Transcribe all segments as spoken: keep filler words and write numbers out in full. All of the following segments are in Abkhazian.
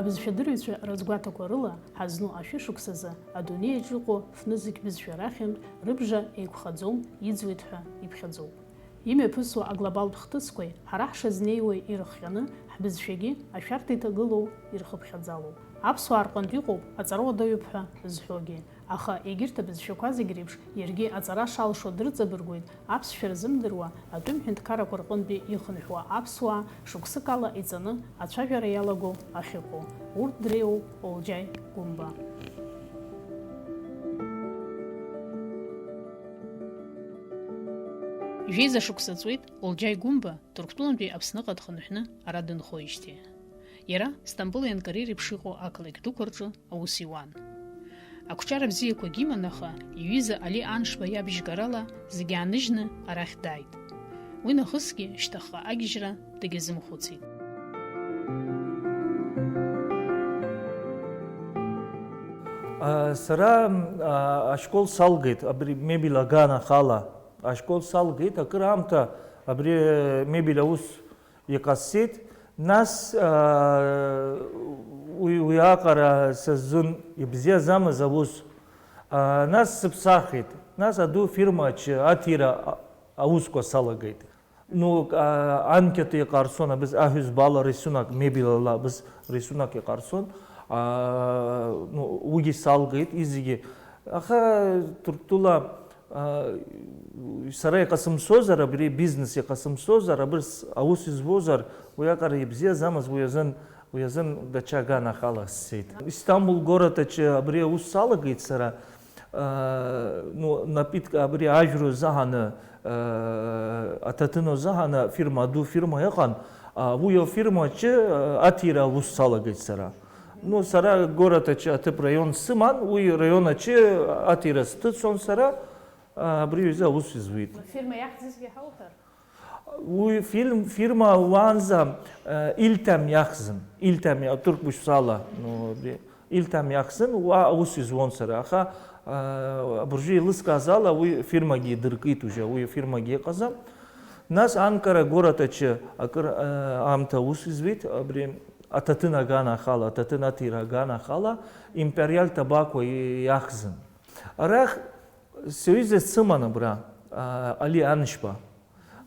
Абызшәадырҩцәа рызгәаҭақәа рыла, ҳазну ашәышықәсазы адунеи аҿы иҟоу фнызқь бызшәа рахьынтә рыбжа еиқәхаӡом, иӡуеит ҳәа иԥхьаӡоуп. Имҩаԥысуа аглобалтә хҭысқәеи ҳара ҳшазнеиуеи ирыхҟьаны, ҳбызшәагьы ашәарҭа иҭагылоу ирхыԥхьаӡалоуп. Аԥсуаа рҟынтә иҟоуп аҵара уадаҩуп ҳәа зҳәогьы. Аха егьырҭ абызшәақәа зегь реиԥш, иаргьы аҵара шалшо дрыҵабыргуеит аԥсшәа рзымдыруа, атәым ҳәынҭқаррақәа рҟынтәи ихынҳәуа аԥсуаа шықәсык ала иҵаны ацәажәара иалаго ахьыҟоу. Урҭ дреиуоуп Олџьаи Гәымба. Жәеиза шықәса ҵуеит Олџьаи Гәымба Ҭырқәтәылантәи Аԥсныҟа дхынҳәны ара дынхоижьҭеи. Иара Стамбул ианкареир еиԥш иҟоу ақалақь дуқәа рҿы аус иуан. Ақәҿиара бзиақәагьы иман, аха иҩыза Али Аншба иабжьгарала зегьы ааныжьны арахь дааит. Уи нахысгьы шьҭахьҟа агьежьра дагьазымхәыцит. А, сара, а, ашкол салгеит, абри мебель аганахьала ашкол салгеит, акыр аамҭа абри мебель аус иҟасҵеит. Нас, аа, уи, уи аҟара сазын ибзиаӡамыз аус. Аа, нас сыԥсахит. Нас аду фирмаҿы аҭира а-, аусқәа салагеит. Ну, аа, анкета иҟарҵон, абыз аҳәызбала рисунок, мебелала абыз рисунок иҟарҵон. Аа, ну, уигьы салгеит, изегьы. Аха Ҭырқәтәыла Аа, сара иҟасымҵозар, абри бизнес иҟасымҵозар, абырс аус избозар, уи аҟара ибзиаӡамыз, уи азын, уи азын даҽа аганахьала сцеит. Истамбул город аҿы абри аус салагеит сара, аа, ну, напитк абри ажәра азыҳәаны, аа, аҭаҭын азыҳәаны фирма, аду фирма ыҟан, аа, уи афирма аҿы, аа, аҭира аус салагеит сара. Ну, сара город аҿы аҭыԥ раион сыман, уи раион аҿы аҭира сҭыҵуан сара, а, абри аҩыза аус изуит. Афирма иахьӡызгьы ҳауҳәар? Уи фильм, фирма уаанӡа, а, Илтам иахьӡын, Илтам, аҭырқә бызшәала, ну, абри Илтам иахьӡын, уа аус изуан сара, аха, а, абыржәы еилыскааз ала уи фирмагьы идыркит уже, уи афирмагьы ыҟаӡам. Нас Анкара город аҿы акыр, а, аамҭа аус изуит, абри аҭаҭын аганахьала, аҭаҭын аҭира аганахьала, Империал Табако иахьӡын. Арахь сҩыза сыман абра, а, Али Аншба.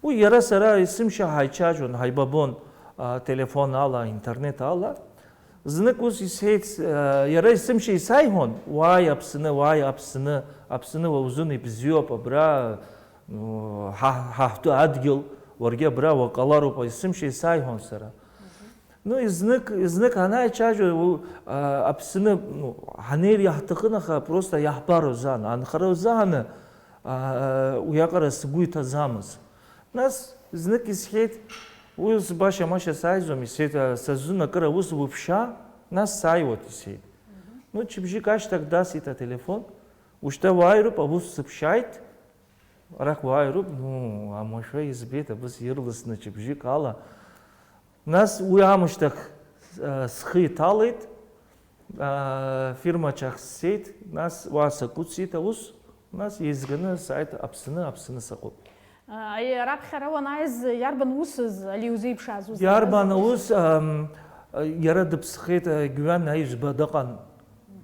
Уи иара сара есымша ҳаичажьуан, ҳаибабон, а, телефон ала, интернет ала. Знык ус исҳәеит, а, иара есымша исаиҳәон, уааи Аԥсны, уааи Аԥсны, Аԥсны уа узын ибзиоуп, абра, ну, ҳа, ҳа ҳтәы адгьыл, уаргьы абра уаҟалароуп, есымша исаиҳәон сара. Ну, изнык, изнык ҳанааиҿажәо, у, а, Аԥсны, ну, ҳанеир иаҳҭахын, аха просто иаҳбар азыҳәан, анхара азыҳәаны, а, уиаҟара сгәы иҭаӡамыз. Нас, знык исҳәеит, уи ус баша-маша сааиӡом, исҳәеит, а, сазын акыр аус уԥшаа, нас сааиуеит, исҳәеит. Ну, чыбжьык ашьҭахь дасит ателефон, ушьҭа уааироуп, аус сыԥшааит, арахь уааироуп, ну, амашәа избеит, абас ирласны чыбжьык ала. Нас уи аамышьҭахь, э, схы иҭалеит, э, фирмаҿы ахь сцеит, нас уа саҟәыҵит аус, нас еизганы сааит Аԥсны, Аԥсны саҟәыҵ. Аи, раԥхьара уанааиз, иарбан усыз Али узеиԥшааз ус? Иарбан аус, ам, иара дыԥсхеит, э, Гәҩан аиҩызба дыҟан.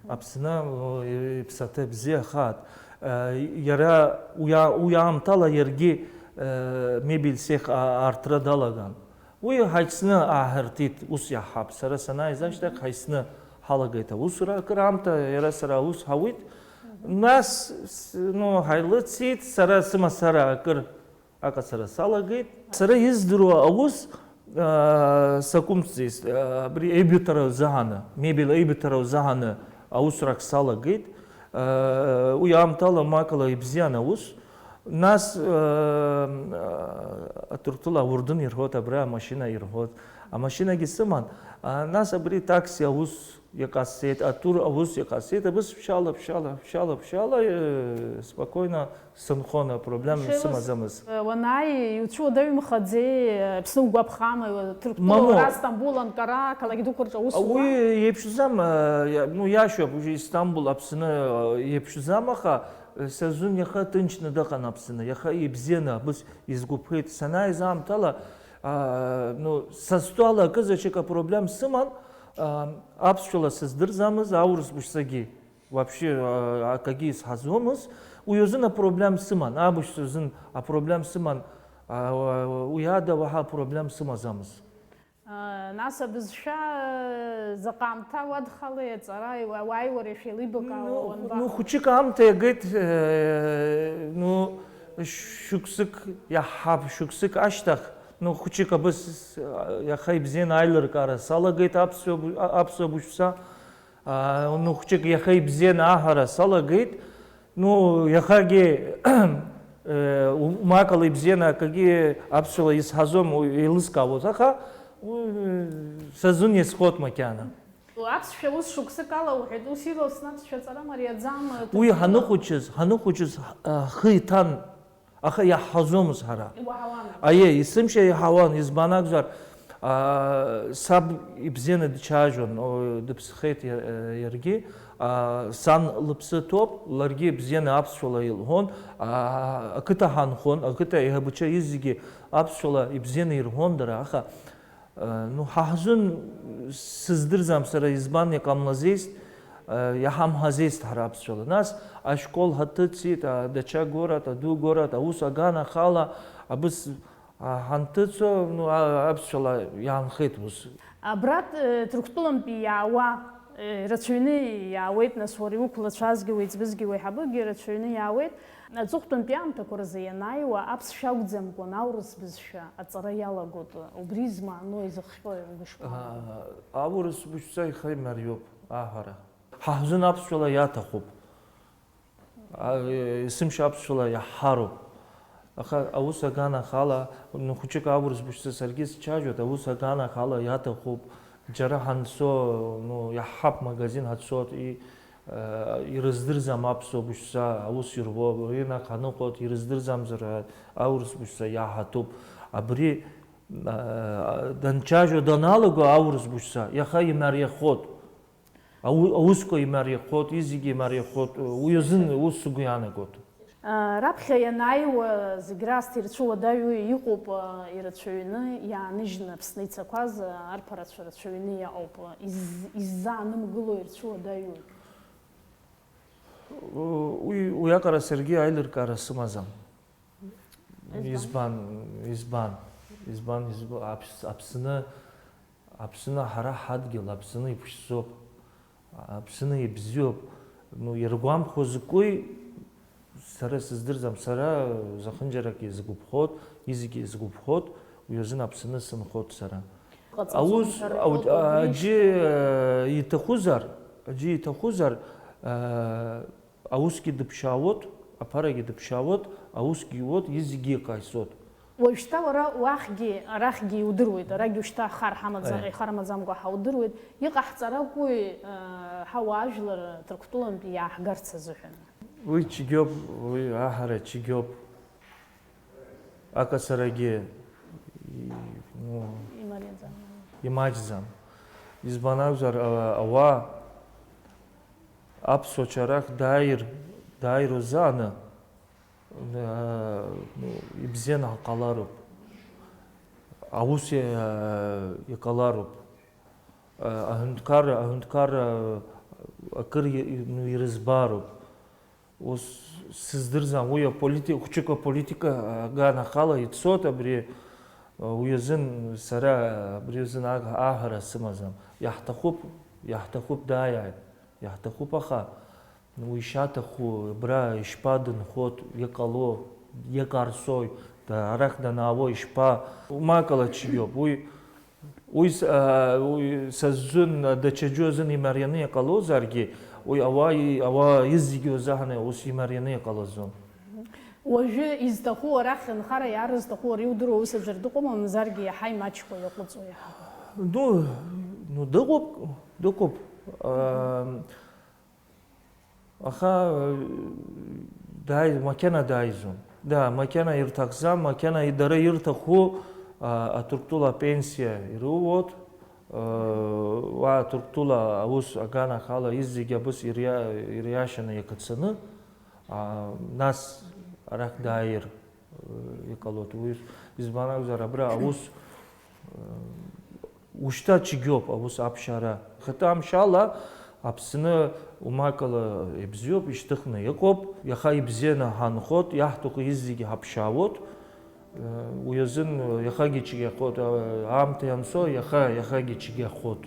Аԥсны, о, иԥсаҭа бзиахааит. Э, иара уи а-, уи аамҭала иаргьы, э, мебель цех а-, аартра далаган. Уи ҳаицны ааҳартит, ус иаҳҳәап. Сара санааиз ашьҭахь ҳаицны ҳалагеит аусура. Акыр аамҭа иара сара аус ҳауит. Нас, с-, ну, ҳаилыҵит, сара сымацара акыр аҟаҵара салагеит. Сара издыруа аус, аа, сакәымҵӡеит, аа, абри аҩбатәра азыҳәаны, мебель аҩбатәра азыҳәаны аусурак салагеит. Аа, уи аамҭала макала ибзиан аус. Нас, аа, Ҭырқәтәыла аурдын ирҳәоит, абра амашьына ирҳәоит. Амашьынагьы сыман. Аа, нас абри такси аус иҟасҵеит, атур аус иҟасҵеит, абас ԥшьаала, ԥшьаала, ԥшьаала, ԥшьаала, э, спокойно сынхон, апроблема сымаӡамызт. Э, уанааи, иуцәуадаҩымхаӡеи, э, Аԥсны угәаԥхама, э, Ҭырқәтәыла, мамоу, уара Стамбул, Анкара, ақалақь дуқәа рҿы аус уа? Уи еиԥшӡам, э, иа-, ну, иашоуп, уже Истамбул, Аԥсны, э, иеиԥшӡам, аха, э, сазын иаха ҭынчны дыҟан Аԥсны, иаха ибзианы, абас изгәаԥхеит. Санааиз аамҭала, а, ну, сазтәала акызаҵәык апроблем сыман, Аԥсшәала сыздырӡамыз, аурыс быжьцагьы вообще акагьы исҳаӡомыз, уи азын апроблем сыман, абыжьцәа азын апроблем сыман, уи ада уаҳа апроблем сымаӡамыз. Нас абызшәа заҟа аамҭа уадхалеи аҵара, уааи уареи шәеилибакаауа уанба? Ну, хәыҷык аамҭа иагеит, ну, шықәсык иаҳҳап, шықәсык ашьҭахь, ну, хәыҷык абыс иаха ибзианы аилыркаара салагеит аԥсуа быжьца. Ну, хәыҷык иаха ибзианы аҳәара салагеит. Ну, иахагьы, э, умакала ибзианы акагьы аԥсшәала исҳәаӡом, еилыскаауеит, аха, э, сазын иазхоит макьана. Аԥсшәа ус шықәсык ала уҳәеит, ус иласны аԥсшәа аҵара мариаӡам, Уи ҭырқәтәылоуп. Ҳаныхәыҷыз, ҳаныхәыҷыз ҳ-, ҳхы иҭан, аха иаҳҳәаӡомызт ҳара. Иуаҳауан. Аиеи, есымша иаҳауан, избан акәзар, аа, саб ибзианы дцәажәон, о, дыԥсхеит иа-, иаргьы, аа, сан лыԥсы ҭоуп, ларгьы ибзианы аԥсшәала илҳәон, аа, ақыҭа ҳанхон, ақыҭа аиҳабацәа изегьы аԥсшәала ибзианы ирҳәон дара, аха, аа, ну, ҳа ҳзын сыздырӡам сара избан иҟамлазеизт, аа, иҳамҳәазеизт ҳара аԥсшәала. Нас ашкол ҳаҭыҵит, а, даҽа горад, аду горад, аус аганахьала, абыс А, ҳанҭыҵуа, ну, а-, аԥсшәала иаанхеит ус. Абра, э, Ҭырқәтәылантәи иаауа, э, ирацәаҩны иаауеит, нас, уара иуқәлацәазгьы, уеиҵбызгьы, уеиҳабыгьы ирацәаҩны иаауеит. Аҵыхәтәантәи аамҭақәа рзы ианааиуа, аԥсшәа акәӡамкәан, аурыс бызшәа аҵара иалагоит. Убри измааноу, изыхҟьои, ушԥа? А, аурыс бызшәа ихы имариоуп, аҳәара. Ҳа ҳзын аԥсшәала иаҭахуп. А, есымша аԥсшәала иаҳҳароуп. Аха аус аганахьала, ну, хәыҷык аурыс бызшәа саргьы сцәажәоит, аус аганахьала иаҭахуп. Џьара ҳанцо, ну, иаҳҳап, магазин ҳацоит, и-, а, ирыздырӡам аԥсуа бызшәа, аус ирбо, рынок ҳаныҟоит, ирыздырӡамзар, а, аурыс бызшәа иаҳаҭуп. Абри, а, данцәажәо даналаго аурыс бызшәа, иаха имариахоит. Ау-, аусқәа имариахоит, изегьы имариахоит, уи азын ус сгәы иаанагоит. Раԥхьа ианааиуа, зегь раасҭа ирцәуадаҩу иҟоуп, ирацәаҩны иааныжьны Аԥсны ицақәаз арԥарацәа рацәаҩны иаҟоуп. Из-, иззаанымгыло ирцәуадаҩу? Уи, уиаҟара саргьы аилыркаара сымаӡам. Избан? Избан, избан? Избан, избан? Аԥс-, Аԥсны Аԥсны ҳара ҳадгьыл, Аԥсны иԥшӡоуп, Аԥсны ибзиоуп. Ну, иргәамԥхо закәи, сара сыздырӡам, сара зехьынџьарак исгәаԥхоит, изегьы исгәаԥхоит, уи азын Аԥсны сынхоит сара. Ҟаҵаӡом Аус, ҳәа ау-, рҳәоит, убри аӡәы, э, иҭахузар, аӡәы иҭахузар, э, Аусгьы дыԥшьаауеит, аԥарагьы дыԥшьаауеит, аусгьы иуеит, изегьы иҟаиҵоит. Уажәшьҭа уара уахьгьы, арахьгьы иудыруеит, арагьы ушьҭа хар ҳамаӡам, Аиа. Ихар амаӡамкәа ҳаудыруеит. Иҟаҳҵаракәи, э, ҳауаажәлар Ҭырқәтәылантәи иааҳгарц азыҳәан? Уи цәгьоуп, уи аҳара цәгьоуп. Акацарагьы, и-, ну, Имариаӡам. Имаҷӡам. Избан акәзар, а-, ауаа аԥсуа чарахь дааир, дааир узааны, а, ну, ибзианы ҟалароуп. Аус, а, иҟалароуп. А, аҳәынҭқарра, аҳәынҭқарра акыр и-, ну, ирызбароуп. Ус сыздырӡам, уи аполити-, хәыҷык аполитика аганахьала ицоит абри, уи азын сара абри азын аг-, аҳәара сымаӡам. Иаҳҭахуп, иаҳҭахуп, дааиааит, иаҳҭахуп, аха уи ишаҭаху абра ишԥа дынхоит, иҟало, иҟарҵои, да-, арахь данаауа ишԥа, умакала чиоуп, уи Уи с-, а, уи са сзын, а, даҽаӡәы азын имарианы иҟалозаргьы, уи ауаа и-, ауаа изегьы узаҳаны ус имарианы иҟалаӡом. Уажәы изҭаху, арахь нхара иаарызҭаху уара иудыруа ус аӡәыр дыҟоума, мамзаргьы иаҳа имаҷхо иаҟәыҵуа иаҳа? Ну, ну, дыҟоуп, дыҟоуп. А, Аха, э, дааи-, макьана дааизон. Да, макьана ирҭахӡам, макьана и-, дара ирҭаху, а, Аҭырқәтәыла апенсиа ирыуоит, э, уа Аҭырқәтәыла аус аганахьала изегьы абыс ириа-, ириашаны иакацаны, а, нас арахь дааир, э, иҟалоит. Уи избан акәзар, абра аус, э, Ушьҭа цәгьоуп аус аԥшьара. Хатәы амшала Аԥсны умакала ибзиоуп, ишьҭыхны иҟоуп. Иаха ибзианы ҳанхоит, иаҳҭаху изегьы ҳаԥшаауеит. Уи азын иахагьы цәгьахоит, аамҭа ианцо, иаха, иахагьы цәгьахоит.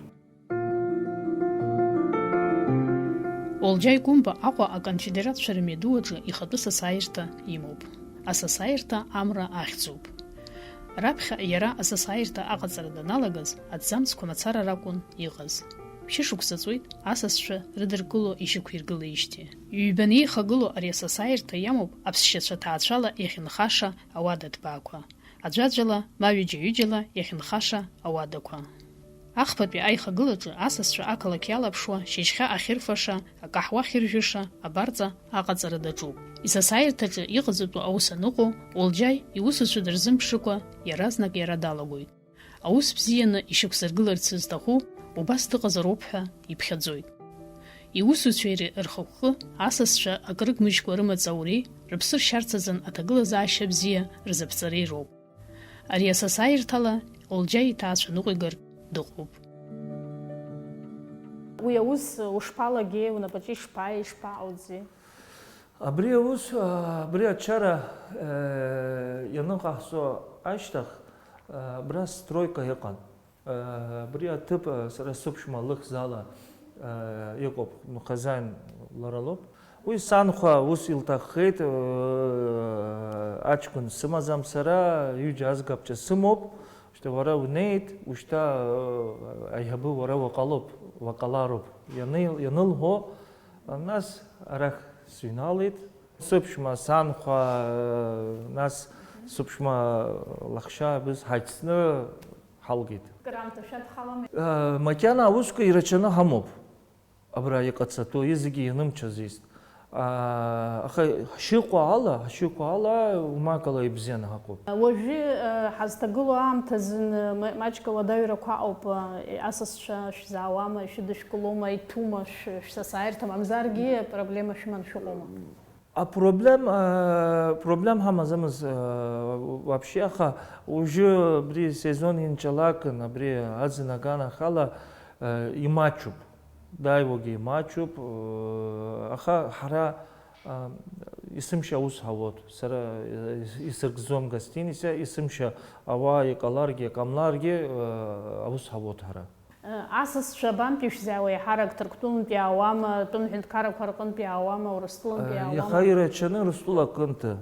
Олџьаи Гәымба Аҟәа аконфедератцәа рымҩаду аҿы ихатәы сасааирҭа имоуп. Асасааирҭа Амра ахьӡуп. Раԥхьа иара асасааирҭа аҟаҵара даналагаз, аҭӡамцқәа мацара ракәын иҟаз. Шәышықәса ҵуеит асасцәа рыдыркыло ишьақәиргылеижьҭеи. Ҩбаны еихагылоу ари асасааирҭа иамоуп аԥсшьацәа ҭаацәала иахьынхаша ауада ҭбаақәа, аӡәаӡәала ма ҩыџьа-ҩыџьала иахьынхаша ауадақәа. Ахԥатәи аихагылаҿы асасцәа ақалақь иалаԥшуа, шьыжьхьа ахьырфаша, акаҳуа ахьыржәыша абарҵа аҟаҵара даҿуп. Исасааирҭаҿы иҟаҵатәу аус аныҟоу, Олџьаи иусуцәа дырзымԥшыкәа, иаразнак иара далагоит. Аус бзианы ишьақәзыргыларц зҭаху убас дыҟазароуп ҳәа иԥхьаӡоит. Иусуцәеи рхықәкы асасцәа акрыгмыжькәа рымаҵ ауреи рыԥсы ршьарц азын аҭагылазаашьа бзиа рзаԥҵареи роуп. Ари асасааирҭала Олџьаи иҭаацәа ныҟәигартә дыҟоуп. Уи аус ушԥалагеи, унапаҿы ишԥааи, ишԥаҟауҵеи? Абри аус, а, абри ачара, э, ианыҟаҳҵо ашьҭахь, а, абра стройка иҟан. Э, абри аҭыԥ, э, сара сыԥшәма лыхьӡала, э, иҟоуп, ну, хозяин лара лоуп. Уи санхәа ус илҭаххеит, э, аҷкәын сымаӡам сара, ҩыџьа азгап ҿа сымоуп, шьҭа уара унеит, ушьҭа, э, аиҳабы уара уаҟалоуп, уаҟалароуп. Иани-, ианылҳәо, нас арахь сыҩналеит. Сыԥшәма, санхәа, э, нас сыԥшәма лаҳәшьа абыз ҳаицны ҳалгеит. Краамҭа шәадҳалами? Э, макьана аусқәа ирацәаны ҳамоуп. Абра иҟаҵатәу, изегьы ианымчазеист. А, аха ҳшыҟоу ала, ҳшыҟоу ала, умакала ибзианы ҳаҟоуп. Уажәы, э, ҳазҭагылоу аамҭазын, э, ма-, маҷк ауадаҩрақәа ыҟоуп, э, асасцәа шәзаауама, ишәыдышәкылома, иҭәума, шә-, шәсасааирҭа, мамзаргьы проблема шәыман шәыҟоума? Апроблем, э, проблем ҳамаӡамыз, э, вообще, аха уажәы абри сезон инчалакын, абри аӡын аганахьала, э, имаҷуп. Дааиуагьы имаҷуп, э, аха ҳара, э, есымша аус ҳауоит. Сара, э, исыркӡом гостиница, есымша ауаа иҟаларгьы, иҟамларгьы, э, аус ҳауоит ҳара. Асасцәа абантәи шәзаауа, еиҳарак Ҭырқәтәылантәи иаауама, тәым ҳәынҭқаррақәа рҟынтәи иаауама, Урыстәылантәи иаауама? Иаха ирацәаны Урыстәыла аҟынтә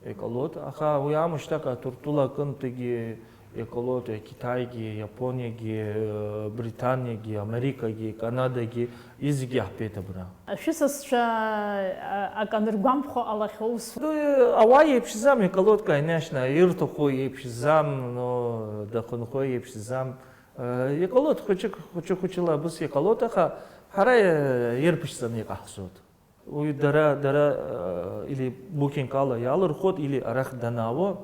иҟалоит, аха уи аамышьҭахь Ҭырқәтәыла аҟынтәигьы иҟалоит, Китаигьы, Иапониагьы, Британиагьы, Америкагьы, Канадагьы, изегьы иаҳбеит абра. Шәысасцәа, а, акы аныргәамԥхо ҟалахьоу ус? Ауаа еиԥшӡам, иҟалоит, конечно, ирҭаху еиԥшӡам, но дахынҳәуа еиԥшӡам. Э, иҟалоит, хәыҷык, хәыҷы-хәыҷыла абыс иҟалоит, аха ҳара, э, ирԥшӡаны иҟаҳҵоит. Уи дара, дара, э, или букинг ала иалырхуеит, или арахь данаауа,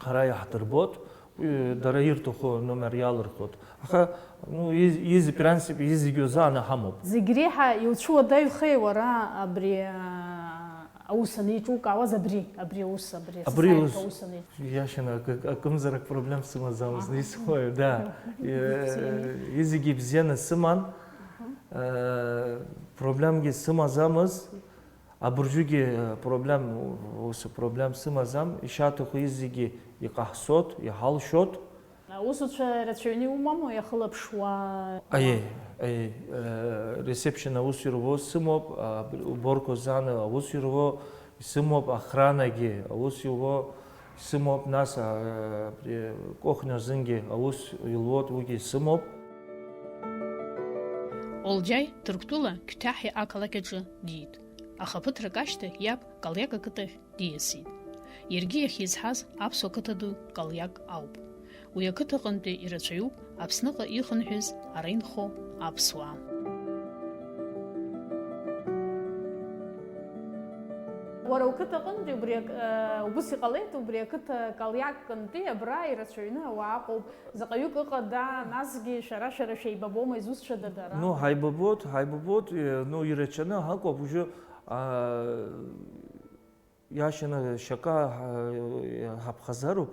ҳара иаҳдырбоит, уи дара ирҭаху номер иалырхуеит. Аха, ну, из-, из-, принцип, изегьы узааны ҳамоуп. Зегь реиҳа иуцәуадаҩхеи уара абри, а, аус анеиҿукаауаз абри, абри аус, абри Абри асасааирҭа ус, аус анеиҿ-? Иашаны акы-, акымзарак проблем сымаӡамызт, Аҳа. Исҳәои, да. Э, изегьы бзианы сыман. Аҳа. Э, проблемгьы сымаӡамызт. Абыржәгьы, э, проблем, ус проблем сымаӡам. Ишаҭаху изегьы иҟаҳҵоит, иҳалшоит. Аусуцәа рацәаҩны иумаму иахылаԥшуа? Аиеи, аиеи, э, ресепшн аус ируо сымоуп, а, уборка заны аус ируо сымоуп, охранагьы аус иуо сымоуп, нас, а, абри кухня азынгьы аус илуоит, уигьы сымоуп. Олџьаи Ҭырқәтәыла Қьҭаҳиа ақалақь аҿы диит, аха ԥыҭрак ашьҭахь иаб Калиак ақыҭахь диасит. Иаргьы иахьизҳаз аԥсуа қыҭа ду Калиак ауп. Уи ақыҭаҟынтәи ирацәаҩуп Аԥсныҟа ихынҳәыз ара инхо аԥсуаа. Уара уқыҭаҟынтәи убри ак-, э, убыс иҟалеит, убри ақыҭа Калиакынтәи абра ирацәаҩны ауаа ыҟоуп. Заҟаҩык ыҟада, насгьы шәара, шәара шәеибабома, изусҭцәада дара? Ну, ҳаибабоит, ҳаибабоит, э, ну, ирацәаны ҳаҟоуп, уажәы, а, Иашаны шьаҿа ҳа-, ҳаԥхазароуп,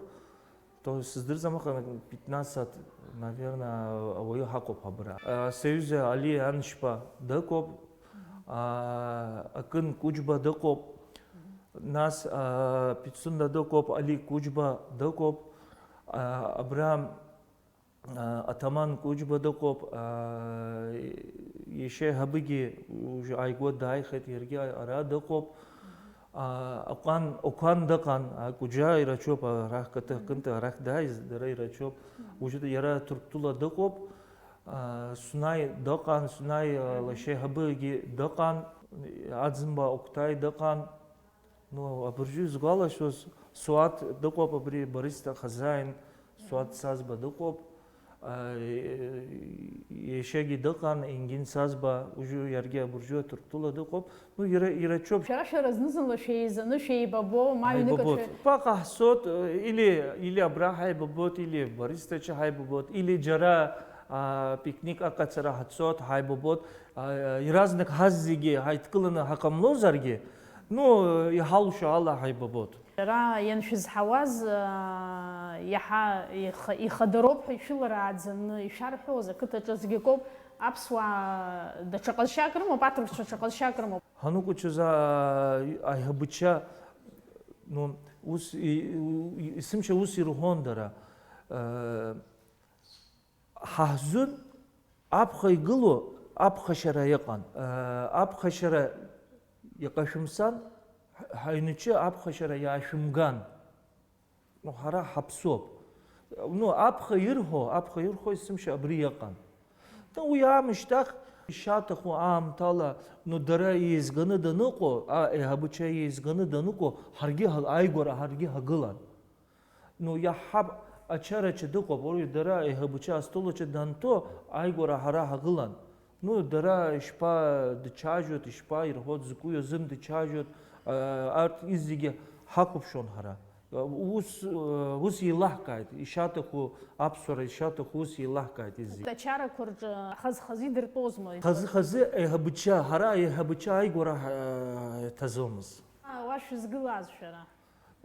Сыздырӡом, аха пятнадцать, наверное, ауаҩы ҳакәуп абра. Союза Али Аншьба дыҟоуп, Акын Кәыџьба дыҟоуп, нас Пицунда дыҟоуп, Али Кәыџьба дыҟоуп, абра Атаман Кәыџьба дыҟоуп, иашьа еиҳабыгьы уажәы ааигәа дааихеит, иаргьы ара дыҟоуп. Аҟәан, Оқәан дыҟан, Акәыџьа ирацәоуп, арахь Кыты, Кынты арахь дааиз, дара ирацәоуп. Уажәы иара Ҭырқәтәыла дыҟоуп. Сунаи дыҟан, Сунаи лашьа еиҳабыгьы дыҟан, Аӡынба Октаи дыҟан. Ну, абыржәы изгәалашәоз, Суаҭ дыҟоуп, абри Борис Хазаин, Суаҭ Сазба дыҟоуп, иашьагьы дыҟан, Енгин Сазба, уажәы иаргьы абыржәы Ҭырқәтәыла дыҟоуп. Ну, иара, ирацәоуп. Шәара, шәара зны-зынла шәеизаны шәеибабо, ма ҩнык аҽа- Ҳаибабоит. Паҟа ҳцот, или, или абра ҳаибабот, или Борис Ҭача ҳаибабот, или џьара, а, пикник аҟаҵара ҳцот, ҳаибабот. А, иаразнак ҳазегьы ҳаидкыланы ҳаҟамлозаргьы, ну, иҳалшо ала ҳаибабот. Шәара ианшәызҳауаз, аа, иаҳа ихы-, ихадароуп ҳәа ишәыларааӡаны ишәарҳәоз ақыҭаҿы аӡәгьы акоуп, аԥсуаа даҽа ҟазшьак рымоуп, аҭырқәцәа ҽа ҟазшьак рымоуп. Ҳанықәыцәаз, аа, аиҳабыча, ну, ус, и-, и-, есымша ус ирҳәон дара, э, Ҳа ҳзын аԥхьа игылоу аԥхашьара иҟан. Аԥхашьара иҟашәымсан, ҳаҩнаҿы аԥхашьара иаашәымган. Ну, ҳара ҳаԥсуп. Ну, аԥхьа ирҳәо, аԥхьа ирҳәо есымша абри иҟан. Ну, уи аамышьҭахь ишаҭаху аамҭала, ну, дара еизганы даныҟоу, а, еиҳабыча еизганы даныҟоу, ҳаргьы ҳа-, ааигәара ҳаргьы ҳагылан. Ну, иаҳҳап, ачарача дыҟоуп, уи дара еиҳабыча астолаҿы данҭо, ааигәара ҳара ҳагылан. Ну, дара ишԥа дыччажьуеит, ишԥа ирҳәоит, закәи азын дыччажьуеит, а, арҭ изегьы ҳахәаԥшуан ҳара. Ус, ус еилаҳкааит, ишаҭаху аԥсуара, ишаҭаху ус еилаҳкааит изегьы. Ачарақәа рҿы хаз-хазы идыртәозма? Хазы-хазы еиҳабыча, ҳара еиҳабыча ааигәара ҳа-, ҳҭазомызт. А, уа шәызгылаз шәара?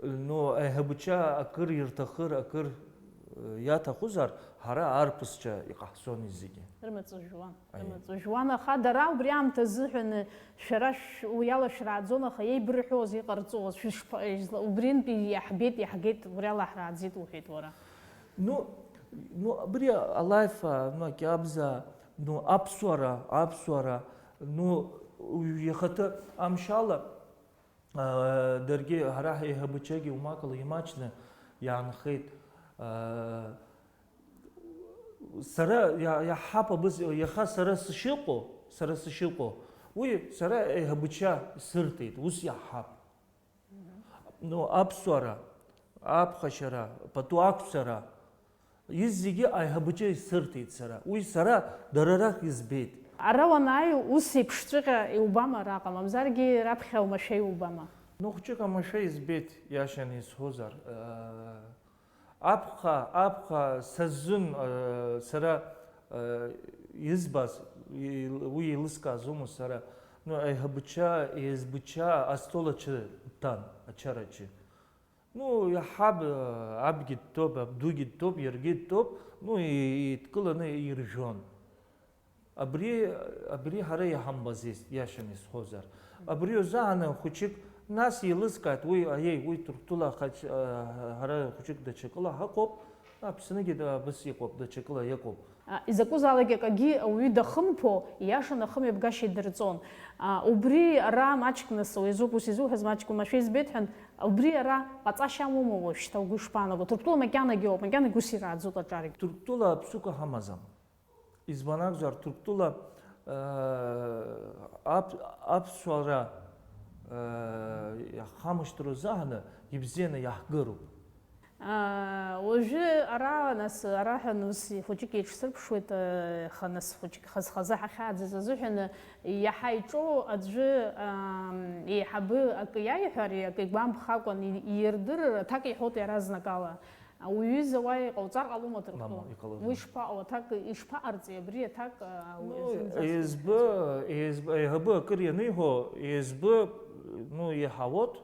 Ну, аиҳабыча акыр ирҭахыр, акыр, э, иаҭахузар, ҳара арԥысцәа иҟаҳҵон зегьы. Рымаҵ жәуан, Аиеи. Рымаҵ жәуан, аха дара убри аамҭа азыҳәан шәара шә-, уи ала шәрааӡон, аха еибырҳәоз, иҟарҵоз, шәышԥа-, изла-, убринтәи иаҳбеит, иаҳгеит, убри ала ҳрааӡеит уҳәеит уара. Ну, ну, абри алаифа, ну, акьабза, ну, аԥсуара, аԥсуара, ну, уаҩ ихаҭы амшала, Даргьы, ҳара ҳаиҳабычагьы умакала имаҷны иаанхеит. Сара иа-, иаҳҳап абыз, иаха сара сышыҟоу, сара сышыҟоу, уи сара аиҳабыча исырҭеит, ус иаҳҳап. Ну, аԥсуара, аԥхашьара, пату ақәцара, Изегьы аиҳабыҷы исырҭеит сара. Уи сара дара рахь избеит. Ара уанааи, ус еиԥшҵәҟьа иубама араҟа, мамзаргьы раԥхьа оумашәа иубама? Ну, хәҷык амашәа избеит, иашаны исҳәозар. Э, аԥхьа, аԥхьа сазын, э, сара, э, избаз, и-, уи еилыскаазомызт сара. Ну, аиҳабыҷа, еизбыҷа астол аҿы дтәан, ачараҿы. Ну, иаҳҳап, абгьы дтәоуп, абдугьы дтәоуп, иаргьы дтәоуп, ну, и-, идкыланы иржәуан. Абри, абри ҳара иҳамбаӡеит, иашаны исҳәозар. Абри узааны хәыҷык, нас еилыскааит, уи, аиеи, уи Ҭырқәтәыла хач-, а, ҳара хәыҷык даҽакыла ҳаҟоуп, Аԥсныгьы да-, абас иҟоуп, даҽакыла иҟоуп. А, изакәызаалак акагьы ауаҩы дахымԥо, ииашаны ахымҩаԥгашьа идырҵон. А, убри ара маҷк нас, уи азоуп ус изуҳәаз, маҷк уамашәа избеит ҳәан, убри ара ҟаҵашьа амоума уажәшьҭа угәы ишԥаанаго? Ҭырқәтәыла макьанагьы ауп, макьанагьы ус ирааӡоит аҿарагь. Ҭырқәтәыла аԥсык ҳамаӡам. Избан акәзар, Ҭырқәтәыла, э, аԥ-, аԥсуара, э, иаҳхамышҭыр азыҳәаны ибзианы иаҳкыроуп. Аа, уажәы ара, нас, ара ҳәа, нас, хәыҷык еиҿсырԥшуеит, э, ха-, нас, хәыҷык хаз-хазы ҳахьааӡаз азыҳәан, иаҳа иҿоу аӡәы, аа, еиҳабы акы иаиҳәар, акы игәамԥхакәан и-, иирдырыр, аҭак иҳәоит иаразнакала. Уҩыза уа иҟауҵар ҟалома Ҭырқәтәыла? Мама, иҟалома. Уи шԥаҟоу, аҭак ишԥаҟарҵеи абри аҭак, аа, Ну, уи азы еизбы, еизбы, еиҳабы акыр ианиҳәо, еизбы, ну, иаҳауеит.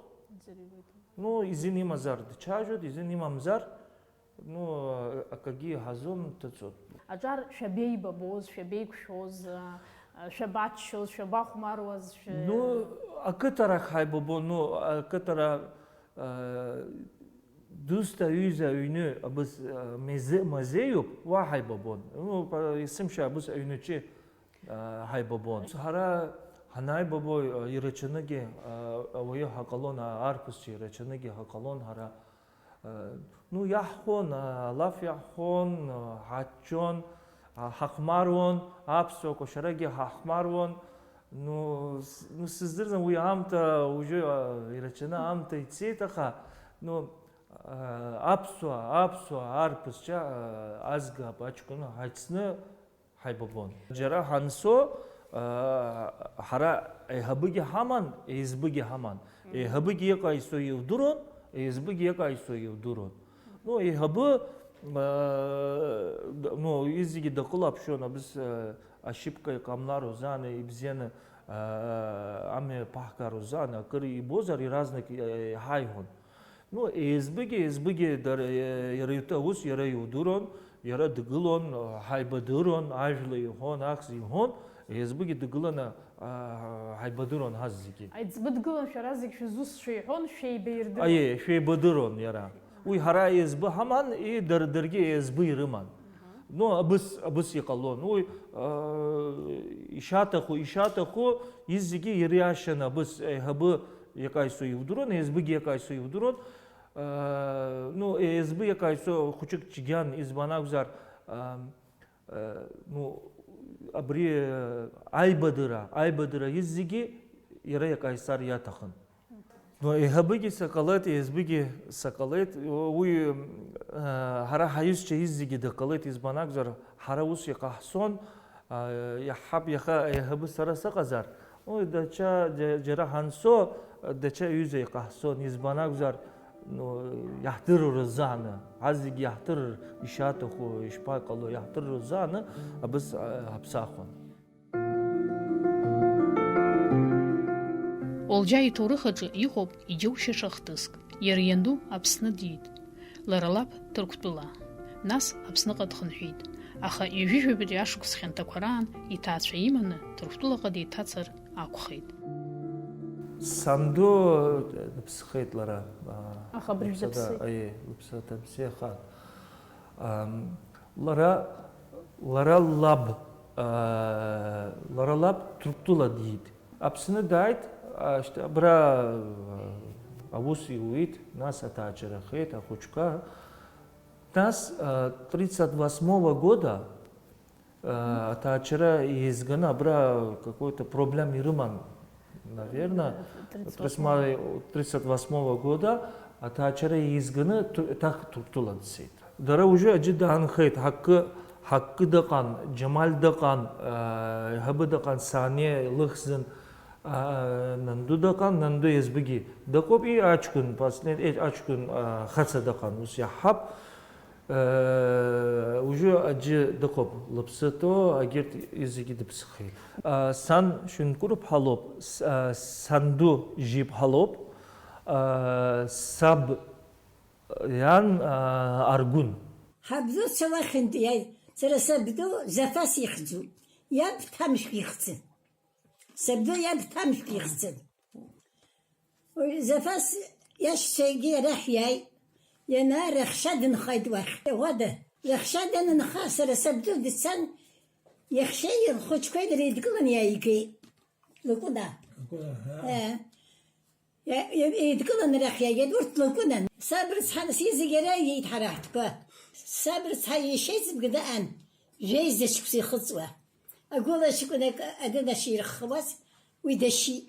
Ӡырҩуеит. Ну, изин имазар дчажьоит, изин имамзар, Ну, акагьы иҳазом, дҭыҵуан. Аҿар шәабеибабоз, шәабеиқәшәоз, шәабаччоз, шәабахәмаруаз, шәа- Ну, ақыҭарахь ҳаибабон, ну, ақыҭара, э, дусҭа аҩыза аҩны абыс, э, мезе-, мазеиуп, уа ҳаибабон. Ну, па-, есымша абыс аҩнаҿы, э, ҳаибабон. Ҳара ҳанааибабо, э, ирацәаныгьы, э, ауаҩы ҳаҟалон, а-, арԥысцәа ирацәаныгьы ҳаҟалон ҳара. Э, ну, иаҳҳәон, э, алаф иаҳҳәон, э, ҳаччон, э, ҳахәмаруан, аԥсуа кәашарагьы ҳахәмаруан. Ну, с-, ну, сыздырӡом, уи аамҭа уажәы, э, ирацәаны аамҭа ицеит, аха, ну, э, аԥсуа, аԥсуа арԥысцәа, э, азгап аҷкәын ҳаицны ҳаибабон. Џьара ҳанцо, аа, ҳара еиҳабыгьы ҳаман, еиҵбыгьы ҳаман. Еиҳабыгьы иҟаиҵо илдыруан, еиҵбыгьы иҟаиҵо илдыруан. Ну, еиҳабы, аа, д-, ну, изегьы дахылаԥшуан, абыс, аа, ашьыпка иҟамлар узааны, ибзианы, аа, амҩа ԥаҳгар узааны, акыр ибозар, иаразнак, аа, иҳаиҳәон. Ну, еиҵбыгьы, еиҵбыгьы дара, иара иҭ-, аус иара иудыруан, иара дгылон, ҳаибадыруан, ажәла иҳәон, ахьӡ иҳәон, еиҵбыгьы дгыланы, а, ҳаибадыруан ҳазегьы. Аиҵбы дгылан, шәара зегь шәызусҭцәа иҳәон, шәеибаирдыруан. Аиеи, шәеибадыруан иара. Уи ҳара еиҵбы ҳаман, и-, дара, даргьы еиҵбы ирыман. Ну, абыс, абыс иҟалон. Уи, а, ишаҭаху, ишаҭаху, изегьы ириашан абыс, еиҳабы иакаисо иудыруан, еиҵбыгьы иакаисо иудыруан. Э, ну, еиҵбы иакаисо хәыҷык џьгьан, избан акәзар, э, э, ну, абри, э, аибадыра, аибадыра изегьы иара иакаисар иаҭахын. Ну, еиҳабыгьы сакалеит, еиҵбыгьы сакалеит. Уи, э, ҳара ҳаҩызцәа изегьы дакалеит, избан акәзар, ҳара ус иҟаҳҵон, э, иаҳҳап, иаха еиҳабы сара сыҟазар, Уи даҽа, џьа-, џьара ҳанцо, даҽа ҩыза иҟаҳҵон, избан акәзар, ну, иаҳдырыр азы аны, ҳазегь иаҳдырыр ишаҭаху, ишԥаҟало, иаҳдырыр азы аны, абыс, а, ҳаԥсахуан. Олџьа иҭоурых аҿы иҟоуп иџьоушьаша хҭыск. Иара ианду Аԥсны диит. Лара лаб Ҭырқәтәыла. Нас Аԥсныҟа дхынҳәит. Аха ҩажәижәабатәи ашықәс хьанҭақәа раан иҭаацәа иманы Ҭырқәтәылаҟа деиҭацар акәхеит. Санду дыԥсхеит лара. Аха абыржә лыԥсада, дыԥсит. Аиеи, лыԥсада бзиахааит. Ам, лара, лара лаб, аа, лара лаб Ҭырқәтәыла диит. Аԥсны дааит, ашьҭа-, абра, аа, аус иуит, нас аҭаацәарахеит ахәыҷқәа. Нас, аа, тридцать восьмого года, аа, аҭаацәара еизганы абра какой-то проблем ирыман, наверное. Тридцать восьмого. Тридцать восьмого года аҭаацәара еизганы Ҭу-, еиҭах Ҭырқәтәыла дцеит. Дара уажәы аӡәы даанхеит, ҳакы, ҳакы дыҟан, Џьамаль дыҟан, аа, еиҳабы дыҟан, Саниа лыхьӡын, аа, нанду дыҟан, нанду еиҵбагьы дыҟоуп, и аҷкәын, последний, э, аҷкәын, аа, хаҵа дыҟан, ус иаҳҳәап. Уажәы аӡәы дыҟоуп, лыԥсы ҭоу, агьырҭ зегьы дыԥсхеит. Сан Шьынқәырԥҳа лоуп, санду Жьиԥҳа лоуп, саб иан Аргәын. Ҳабду цалахьынтә иааит, сара сабду Зафас ихьӡуп, иаб Ҭамшәк ихьӡын. Сабду иаб Ҭамшәк ихьӡын. Уи Зафас иашьцәагьы арахь иааит, ианаа Рахьша дынхеит уахь. Уада, Рахьша данынха, сара сабду дцан, иаҳәшьеи лхәыҷқәеи дара еидкыланы иааигеит. Лакәына. Лакәына, ҳа. Э. Иа-, иа-, еидкыланы арахь иааигеит, урҭ лакәынан. Саб рыцҳа, нас изегь иара иеит ҳара ҳтәқәа. Саб рыцҳа иашьеиҵбга даан, жәеиза шықәса ихыҵуа. Агәылашьқәа адын аширххуаз, уи дашьит.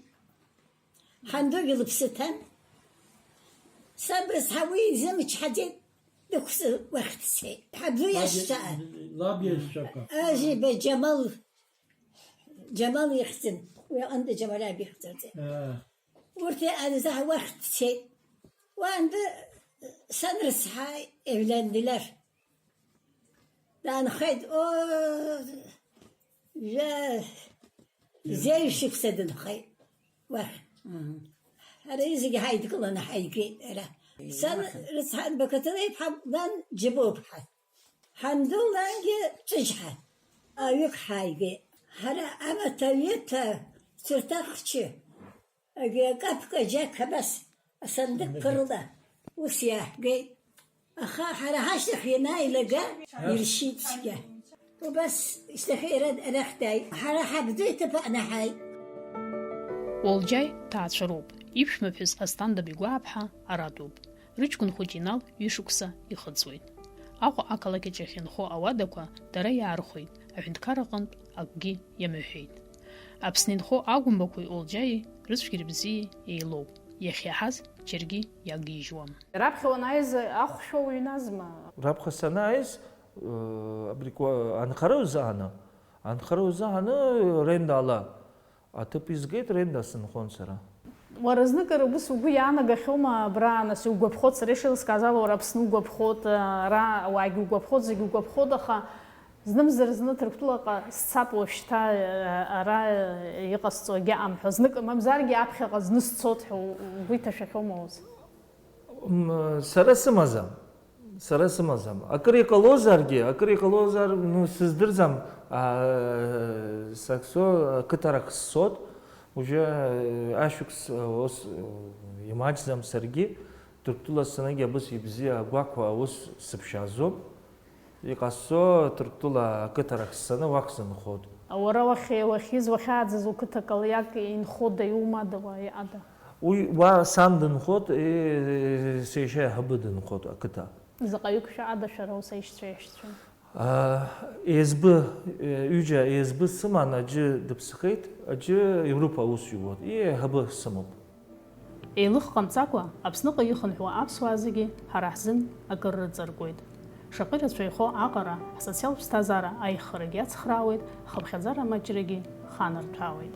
Ҳандугьы лыԥсы ҭан. Саб рыцҳа уи изымчҳаӡеит, дықәҵа уахь дцеит. Ҳабду иашьцәа. Лаб иашьцәақәа. Ажиба Џьамал, Џьамал ихьӡын, уи аҟынтәи Џьамал иаб ихьӡырҵеит. Аа. Урҭ азаҳ уахь дцеит. Уаанӡа сан рыцҳа Евландилар. Даанхеит, оо, жәа-, зеижә шықәса дынхеит уахь. Ҳара изегьы ҳаидкыланы ҳаигеит ара. Сан рыцҳанба Каҭанеиԥҳа, лан Џьабоуԥҳа. Ҳанду лангьы Ҵәыџьҳа. Аҩык ҳааигеит. Ҳара амаҭ аҩыҭа цәырҭахчы, агьи акапка џьак абас асандык кырла ус иааҳгеит. Аха ҳара ҳашьҭахь ианааилага, иршьит цәгьа. Убас шьҭахьы иара арахь дааит. Ҳара ҳабду иҭыԥ аҟны ҳааит. Уолџьаи ҭаацәароуп. Иԥшәмаԥҳәыс Асҭанда Бигәааԥҳа аратәуп. Рыҷкәын хәыҷ Инал ҩышықәса ихыҵуеит. Аҟәа ақалақь аҿы иахьынхо ауадақәа дара иаархәеит, аҳәынҭқар аҟынтә акгьы иамҳәеит. Аԥсны инхо Агәымбақәеи Олџьаи рыцәгьеи рыбзиеи еилоуп, иахьиаҳаз џьаргьы иаггьежьуам. Раԥхьа уанааиз ахәшә уҩназма? Раԥхьа санааиз, э, абрикәа-, анхара узааны, анхара узааны Ренда ала аҭыԥ изгеит, Ренда сынхон сара. Уара зныкыр ус угәы иаанагахьоума абра, нас, иугәаԥхоит, сара ишеилыскааз ала, уара Аԥсны угәаԥхоит, ара ауаагьы угәаԥхоит, зегьы угәаԥхоит, аха знымзар зны Ҭырқәтәылаҟа сцап уажәшьҭа, ара иҟасҵо агьаҟам ҳәа, знык, мамзаргьы аԥхьаҟа зны сцоит ҳәа угәы иҭашәахьоума ус? М, сара сымаӡам. Сара сымаӡам. Акыр иҟалозаргьы, акыр иҟалозар, ну, сыздырӡам, а, сахьцо, ақыҭарахь сцот, уже, э, ашықәс, э, ус, э, имаҷӡам саргьы, Ҭырқәтәыла сцанагьы абыс ибзиа агәақәа ус сыԥшьаӡом. Иҟасҵо, Ҭырқәтәыла ақыҭарахь сцаны уахь сынхот. Уара уахь-, уахьиз, уахьааӡаз уқыҭа калиак инхода, иумада уа, иҟада? Уи уа сан дынхот, е, сеишьа иаҳабы дынхот ақыҭа. Заҟаҩык шәаада шәара ус аишьцәа иашьцәа? А, еиҵбы, е, ҩыџьа еиҵбы сыман, аӡәы дыԥсхеит, аӡәы Европа аус иуот, еиҳабы сымоуп. Еилых ҟамҵакәа, Аԥсныҟа ихынҳәуа аԥсуаа зегьы ҳара ҳзын акыр рыҵаркуеит. Шаҟа ирацәаҩхо аҟара, ҳсоциалтә ԥсҭазаара аиӷьхарагьы иацхраауеит, ахыԥхьаӡара амаҷрагьы ханарҭәаауеит.